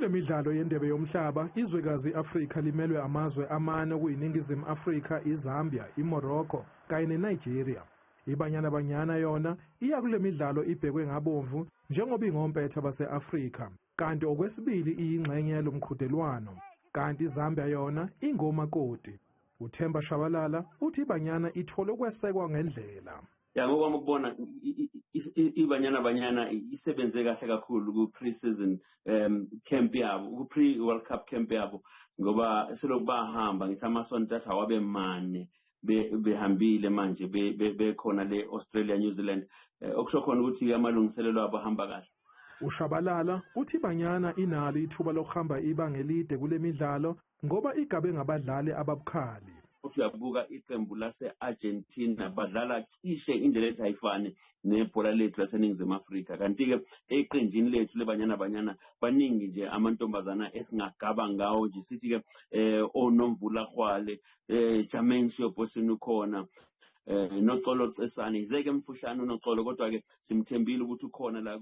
Kule midlalo yeNdebe yoMhlaba, izwekazi i-Afrika limelwe amazwe amane okuyiNingizimu Afrika, iZambia, iMorocco kanye neNigeria. IBanyana Banyana yona iya kule midlalo ibhekwe ngabomvu njengoba ingompetha base-Afrika, kanti okwesibili iyingxenye yalo mqhudelwano, kanti iZambia yona ingomakoti. UThemba Shabalala uthi iBanyana ithole ukwesekwa ngendlela. Ya, ngokwami ukubona iBanyana Banyana isebenze kahle kakhulu ku-pre-season camp yabo, ku-pre-World Cup camp yabo, ngoba selokhu bahamba, ngithi amasonto athi awabe mane behambile manje bekhona le Australia, New Zealand, okusho khona ukuthi amalungiselelo abo ahamba kahle. UShabalala uthi iBanyana inalo ithuba lokuhamba ibanga elide kule midlalo ngoba igabe ngabadlali ababukhali. Uthi uyabuka iqembu lase-Argentina, badlala cishe indlela ethi ayifane nebhola lethu laseNingizimu Afrika, kanti-ke eqenjini lethu leBanyana Banyana baningi nje amantombazana esingagaba ngawo nje, sithi-ke oNomvula Hwale, Jermaine Siobosini ukhona, Noxolo Cesane, izeke mfushane uNoxolo, kodwa-ke simthembile ukuthi ukhona la.